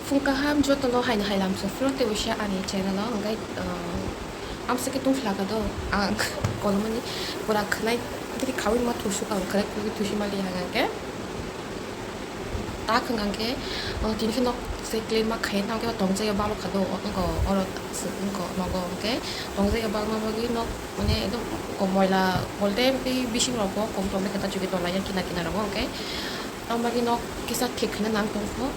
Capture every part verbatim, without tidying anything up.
Phung kaham jotono haino hai lamsok phuru tei uaisa ani channel o hwnkhe, ah, amswk khe tungphla kha do ang kolomani pura khwnai tei khaui ma thusuk ang khwnai khwnai thusi mali hang khe tak hwnkha khe, ah, tini kheno se clean ma khai tang khe tongjaya balo kha do wngkha oro wngkha nogo hwnkhe tongjaya balo ma bagwi nok mane ekdom moila bolte tei bising rok bo kom tongwi khe ta chukhe tonglaina kina kina rogo hwnkhe. Ang bagwi nok kisa thik khwna nang tongkho.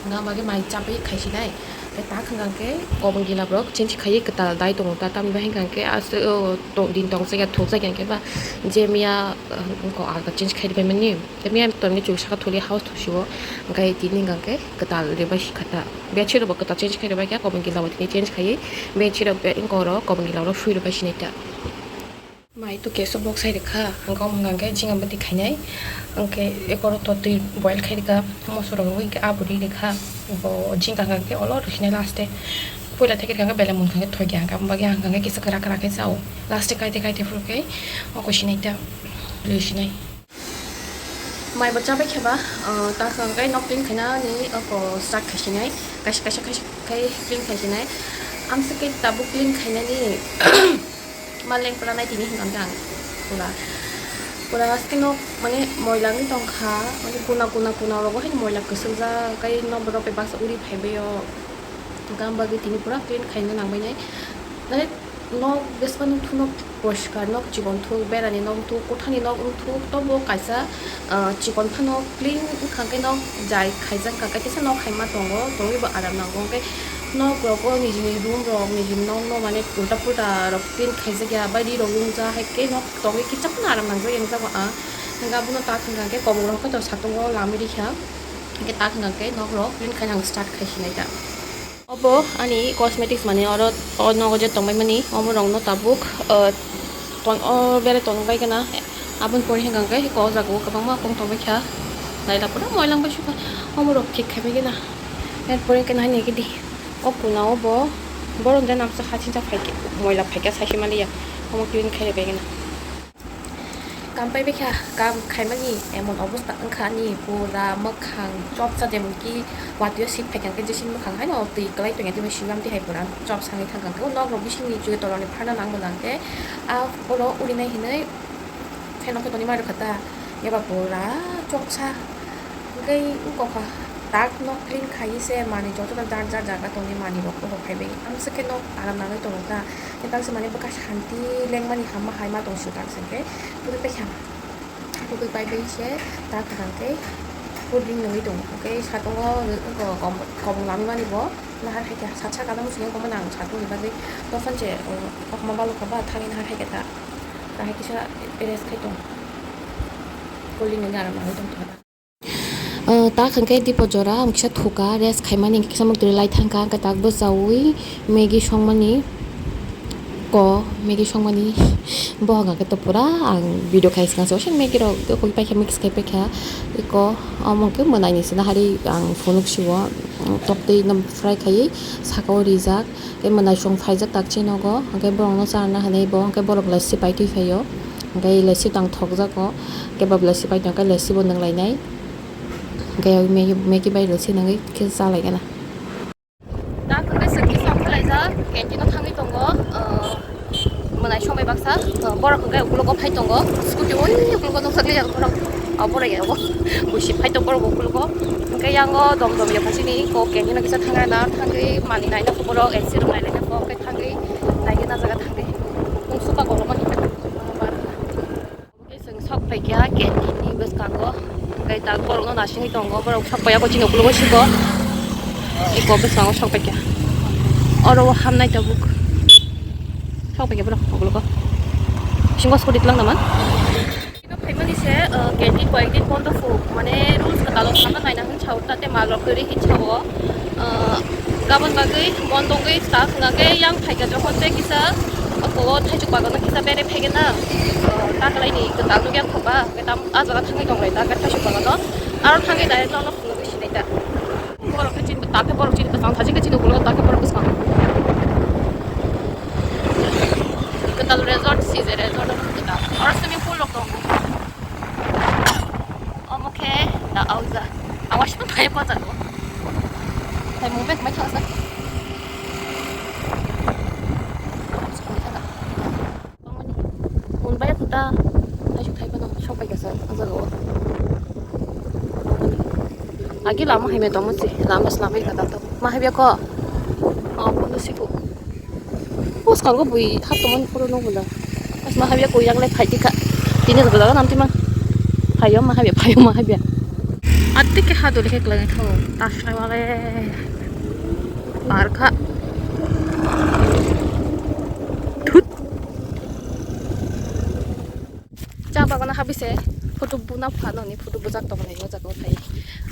Ang bagwi mai chabai khaisinai. Tei tak hwnkha khe kobong gila borok change khaiwi kwtal dai tongo ta. Tamni bahai hwnkha khe aswk, o, to-, din tong jakya thuk jakya hwnkhe ba jemia, uh, wngkha alka change khai ribaimani. Tei mia tongwi chwng saka thuli house thusio. Hwnkhe tini hwnkha khe kwtal ribai si kha ta. Bedsheet rokbo kwtal change khai ribai kha kobong gila bo tini change khaiwi. Bedsheet rok be-, wngkha oro kobong gila oro sui ribai sinai ta. Mai to keso box hai rikha, ang kok hwnkha khe jing abati khainai, hwnkhe ekoro to twi boil khai rikha, moso rok wngkha aboni rikha, bo jing hwnkha khe olo rwsinai last e, puila theke rikha khe belai munkha khe thokya hwnkha, bagi hwnkha khe kisa kwrak kwrak khe chao, last e kaite kaite phuru khe oko sinai ta rwsinai. Mai bo chabai khe ba, ah, ta hwnkha khe nok clean khainani oko start khaisinai, kaisa kaisa kaisa khai clean khaisinai, amswk khe tabuk clean khainani. Ma leng pura nai tini hwnkha khe ang pura, pura haste nok mane moila wngwi tongkha, mane kuna, kuna, kuna rogo haino moila kwswkjak, tei nok borok bai baksa uri phaibaio, hwnkha ang bagwi tini pura clean khaina nangbainai. Mane nok bwskango thunok poriskar, nok chikon thuk, berani nok thuk, kwthani nok wngthuk, tobo kaisa, ah, chikon phano clean wngkha khe nok jai khaijak kha khe kisa nok hai ma tongo, tongwi bo aram nango, hwnkhe nok rok o nijini room rok, nijini nok no mane ulta pulta rok clean khaijak ya, bai ri rok nungjak, hai khe nok tongwi kisa phano aram nangjak ya, nukjago ang. Hwnkhe abono tak hwnkha khe kobok rok khe to satung o lamwi rikha, hwnkhe tak hwnkha khe nok rok clean khaina ang start khai sinai ta. Obo ani cosmetics mane oro o nogo je tongbai mani, omo rok no tabuk, ah, ton o bere ton bai gana, aboni pore hwnkha khe o jaga o kwbangma kong tong bai kha, naila pura moilang bai sukha, omo rok thik khai bai gana. Er pore hwnkhe nai nai gidi. O kuna o bo, borok de namsa haching cha phai khe, moila phai khe sai se mali ya. Omo clean khai bai gana. Kam pai bai kha, kam khai mani emon obostha wngkha ani pura mwkhang chopsa, jemon ki watwi o sip phai kha khe jesini mwkhang haino twi kwlai tong ya, tei bo sibam twi hai pura chopsa wngwi thang kha khe. O nok rok bising ni chwla ni pharna nang bo nang khe, a oro uri nai hinwi. Pheno khe tongwi ma rwkha ta, eba pura chopsa. Hwnkhe wngkha tak nok clean khaiwi se manwi jotono jar jar jaga tongni manwi rok bobo phaibai. Amswk khe nok aram nangwi tongo ta. Tei taksa manwi bwkha shanti lengmani hamma hai ma tong sio taksa khe. Tubui paikha. Tubui paibai se tak hwnkha khe cool drink nungwi tongo. Hwnkhe satungo kom-, kobong lamwi mani bo. Nahar hai khe sat saka no muchungwi tongmani ang satungni bagwi dophani se, um, kokma balokha ba thangwi nahar hai khe ta. Kahai kisa rest khai tong. Cooling ni garam nangwi tong thangma. Ah, tak hwnkhe dipo jora ang kisa thuka rest khaimani hwnkhe kisa muktwi lai thangkha hwnkhe tak bwchaui Maggie songmani. Ko Maggie songmani bohok hwnkhe to pura ang video khai swkang se osen Maggie rok koi paikha mix khai paikha eko omo khe mwnaini se nahari ang phunuk siwo toktwi no fry khaiwi saka o rijak tei mwnaisong phaijak takchi nogo hwnkhe borokno charwna hinwi bo hwnkhe borok lassi pai twi phaio hwnkhe lassi tang thokjago kebab lassi pai tongkhe lassi bo nwng lainai hwnkhe Maggie, Maggie bai lassi nungwi khe cha lai gana. Da hwnkhe se kisa ongkhorlaijak, canteen o thangwi tongo, ah, mwnai somoi baksa, ah, borok hwnkhe ukologo phai tongo, scooty oi ukologo nukjakli borok, ah, borok ya o buisi phai tongo borok ukologo, hwnkhe yango dom dom ya phasini kok canteen o kisa thangrana thangwi manwi naina borok A C rok nailaina kok hwnkhe thangwi naigwi na jaga thangwi mungsuba kolomani. Tei chwng sok phaikha canteen ni bwskango, tei tak borokno nasingwi tongo, borok sok paiya bo chini ukologo siko, eko bwskango sok paikha, oro o hamnai tabuk sok paikha borok ukologo, bisingo scooty twlangna man. Phaimani se, uh, canteen bo ekdin bondo phu, mane rules kwtal o khamna naina hinwi sao, tate mal rok kwrwi hinwi sao. Ah, gabon bagwi mon tongwi ta hwnka khe yang phaikha, jokhon tei kisa oko o thaichuk bagano kisa bere phaikhe na, ah, ta kwlaini kwtal nukya khoba, hwnkhe tam ah jaga thangwi tonglai ta, hwnkhe thaichuk bagano aro thangwi direct nono phunugwi sinai ta. Borok khe chini, ta khe borok chini bwskango thajik khe chini ulo ta khe borok bwskango. Kwtal resort, C J resort, kwtal. Oro swimming pool rok tongo. Omo khe da auja. Ang waisa phai o jaga o. Thaimung bag mai thangsa. Mun bai kuta, thaisuk thai phano sok pai kasa o jaga o. Agi lama hai me tongmo se, lama se lama kata to. Ma hai bia ko? Oh, kono siku. O swkango bui hap tongmani photo nukgo da. Asma habya koi yaklai phai tikha. Tini rwgwlago nam twi mang. Phaio ma habya, phaio ma habya. Ati khe ha dole khe kwlai thao. Tasnai wale. Par kha. Thut. Cha bagana habise photo buna phano ni photo bujak tong nai o jaga o thai.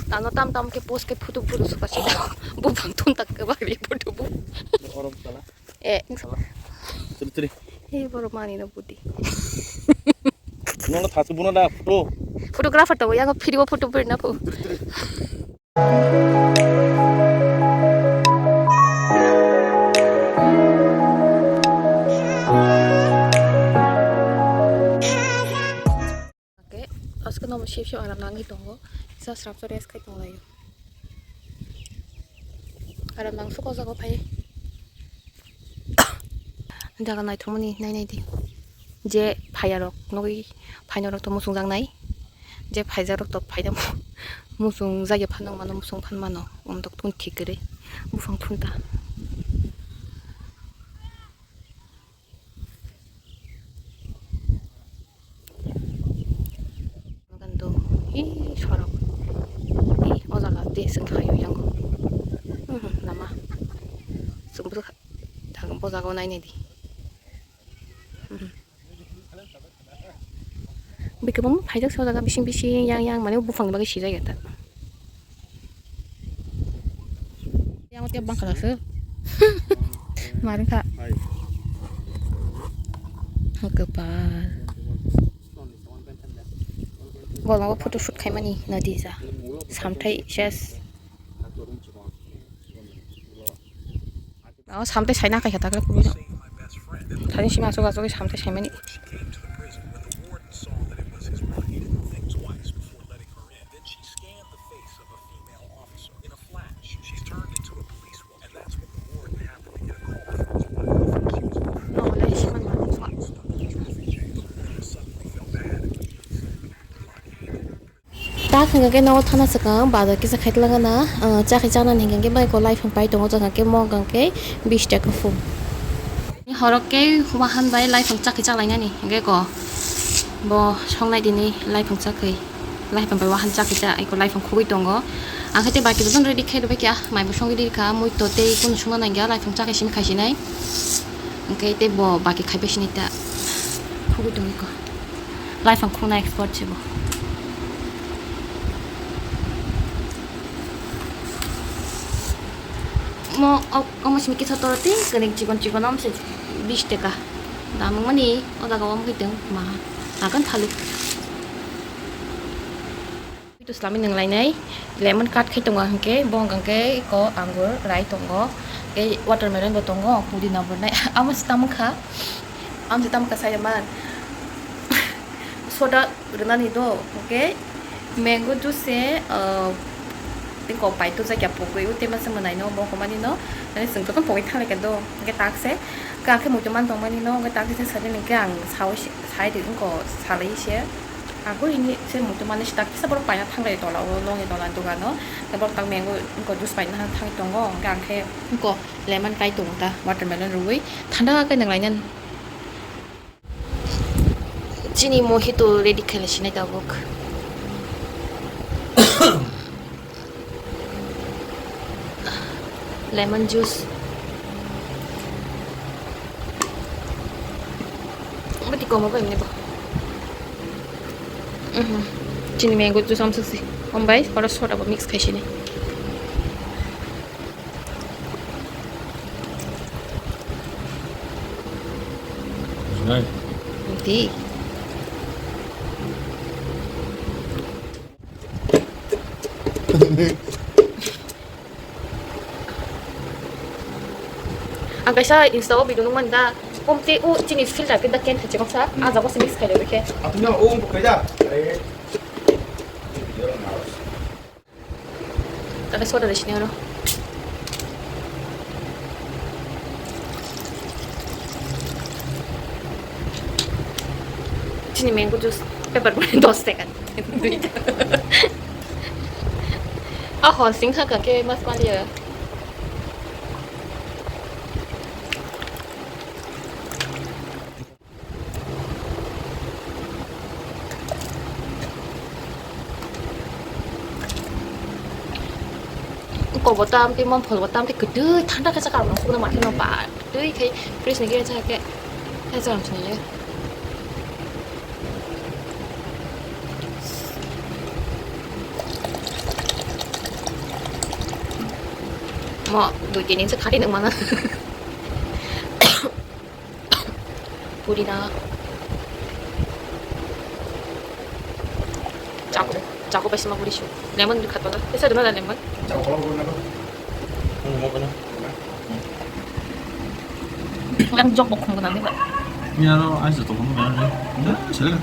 Tano tam tam khe post khe photo buru suka sida. Buphang thun tak khe bagri photo bu. Orom sala. Eh. Tiri, tiri. Hei, borok mani no budi. Nono thasu buno da photo. Photographer to yang phiribo photo beri na pho. Tiri, tiri. Oke, aske no sip sip aram nangwi tongo. Kisa srapsa rest khai tonglaio. Aram nang suko jago phai. Jaga naithokmani nai nai di. Je phaiya rok nugwi phaina rok to muchung jak nai. Je phaijak rok to phaina muchung jak ya phano mano muchung phan mano. Um tok tun thik kwrwi. Buphang thun ta. Gando, hi sorok. Hi, o jaga de seng khayo yango. Mhm, nama. Seng bwkha. Thang bo jaga o nai nai di. Mhm. Bikabang phaijak sa o jaga bising bising yang yang mane buphang ni bagwi sijak ya ta. Yang tiap bangkha se. Maring kha. Hai. Kepal. Golongo photoshoot khaimani nadi ja. Samthai ses. O samthai saina kaisa takle kubui no. Thani sima asuk asuk samthai saimani. Tak hingke nogo thana swkang bazar kisa khai twlangana, ah, chakhe chanani hingke bai ko laifang pai tongo, jang khe mokang khe bish taka phung. Horok khe wahan bai laifang chakhe chalainani hingke ko bo songnai dini laifang chakhe, laifang bai wahan chakhe cha eko laifang khugui tongo. Ang khe tei baki jotono ready khai rwbaikha, mai bo songwi rikha, mui to tei kunu songna nangya, laifang chakhe simi khaisinai. Hingke tei bo baki khaibai sini ta khugui tongwi ko. Laifang khuna expert se bo. Mo, o, omo simi kisa toro tei kwrwi chikon chikon omo se bish taka. Dam wngmani o jaga o wng tong ma. Akan thalu. Itu selami nang lainai lemon cut khai tongo hingke bo hingke ko angur rai tongo tei watermelon bo tongo pudina bo nai amo se tamo kha amo se tamo kha saya man soda rwnani do hingke mango juice se ah tei kok pai to jakya pogwi o tema se mwnai no bo hwnmani no nai chwng joto pogwi thang lai kha do hingke tak se kha khe muitu man tong mani no hingke tak se sadi hingke ang sawi se sai di wngko salai se. Ako ini se muitu mani sita kisa borok paina thanglai tola o nokni tola dogano. Tei borok tang mango wngkha juice paina thangwi tongo, hwnkhe ang khe wngkha lemon kai tongo ta watermelon rwui thanda khe nang lainani. Chini mojito ready khaina sinai tabuk. Lemon juice. Bati komo bai mene bo. Mhm. Chini mango juice amsuk si. Om bai oro soda bo mix khai sini. Di. Ang kaisa Insta o video nukmani da, komte o chini filter khe da ken thachikoksa, ah jaga se mix khailai khe. Atungnya o bukai da. Are. Ada soda de sini oro. Chini mango juice paper boni dos taka. Duita. Oho, sing kha kha khe mas paliya. Kobo tam tei mom phol bo tam tei kwtwi thanda khe chakha rok no kubuna mati no ba twi khai fridge ni gate chakha khe khe chakha chini le. Mo dui tini se khari nang mana. Puri na. Chaku, chaku bai sima puri shu. Lemon khat pala. Esa dona lemon. Chaku pala puri na. Ang jok bok khong nang ba. Ni aro aisa to mo na. Da, sila.